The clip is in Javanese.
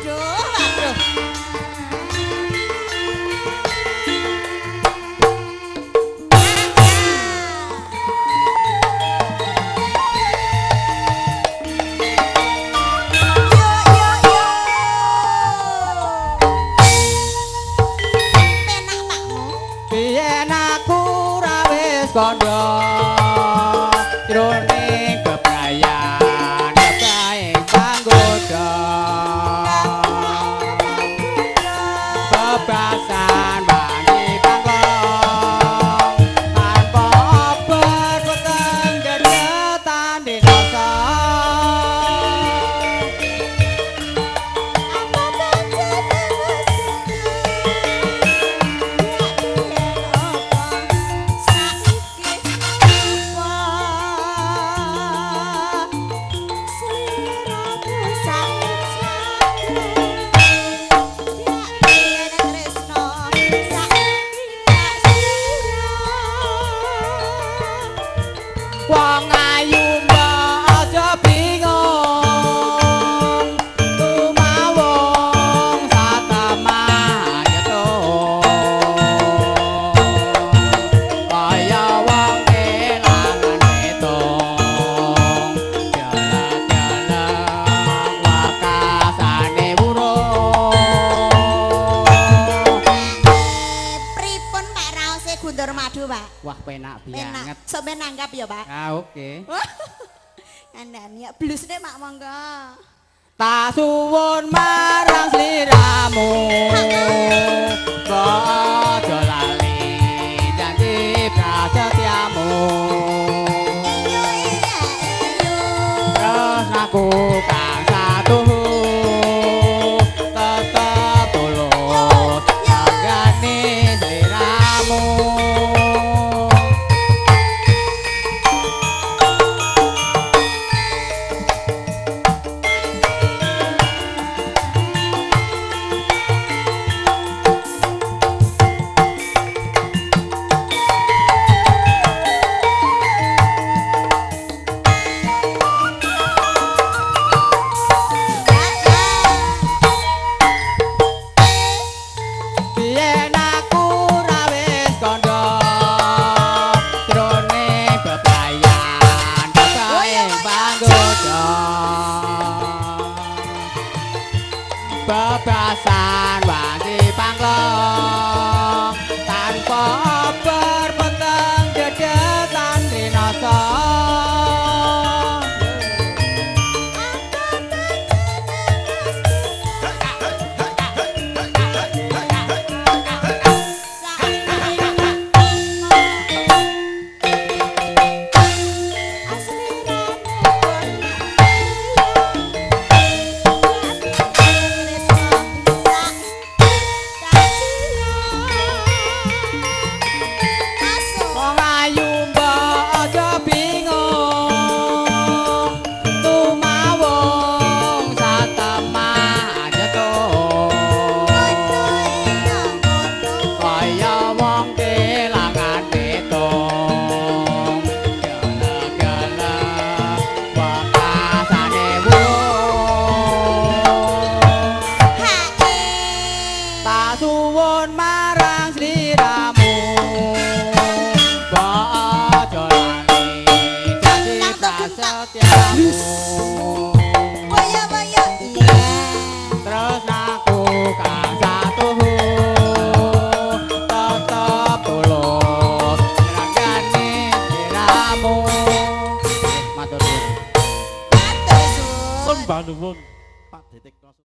Waduh, waduh. Yo yo yo. Penak pakmu. Biyen aku ra wis kandha jroning kebrayan kebae panggoda bebasan wani pangklong tanpa obat weteng dedetan dinosa. Apa pancen apa saiki apa sliramu saiki yen tresno saiki tak sira. Wong ayu mbok aja bingung tumawung satemah nyetung kaya wong kelangan pitung jelek-jelek wekasane wurung. Pripun Pak raose Guntur Madu, Pak? Wah, penak Penak. banget. Sok ben nanggap ya, Pak. Ah, oke. Kandhani ya blusne Mak monggo. Tak suwun marang sliramu mbok aja lali janji prasetyamu. Iyo iya iyo. Tresnaku kang satuhu tetep tulus anggane sliramu. Ya ya. Biyen aku ra wis kandha jroning bebrayan kebae panggoda bebasan wanci pangklong tanpa berpeteng dedetan rinasa. Wong ayu mbok aja bingung tumawung satemah nyetung kaya wong kelangan pitung gelek-gelek wekasane wurung. Tak suwun marang sliramu mbok aja lali janji prasetyamu. Tresnaku kang satuhu tetep tulus ngrangani sliramu. Matur nuwun. Sembah nuwun Pak Detik.